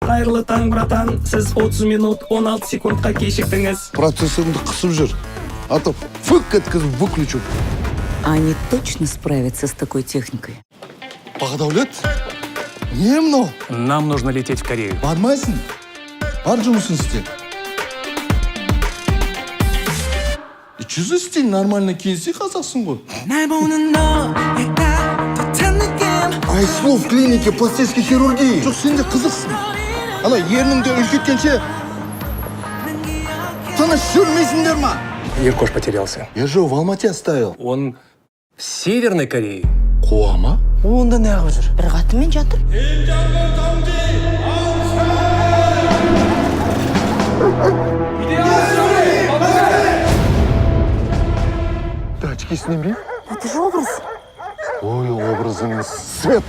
Қайырлы таң, братан. Сіз 30 минут 16 секундқа кешіктіңіз. Процессорымды қысып жүр. А то фык еткізіп выключу. Они точно справятся с такой техникой? Бағдәулет, не мынау? Нам нужно лететь в Корею. Бармайсың. Бар, жұмысын істе. И че за стиль? Нормально киінсе, қазақсың ғой. Айсұлу в клинике пластической хирургии. Жоқ, сен де қызықсың. Ана ерніңді үлкейткенше тыныш жүрмейсіңдер ма? Еркош потерялся. Я же его в Алмате оставил. Он в Северной Корее. Қуа ма? Онда неғып жүр? Бір қатынмен жатыр. Ты очки сними. Это же образ. Ой, образыңыз свет.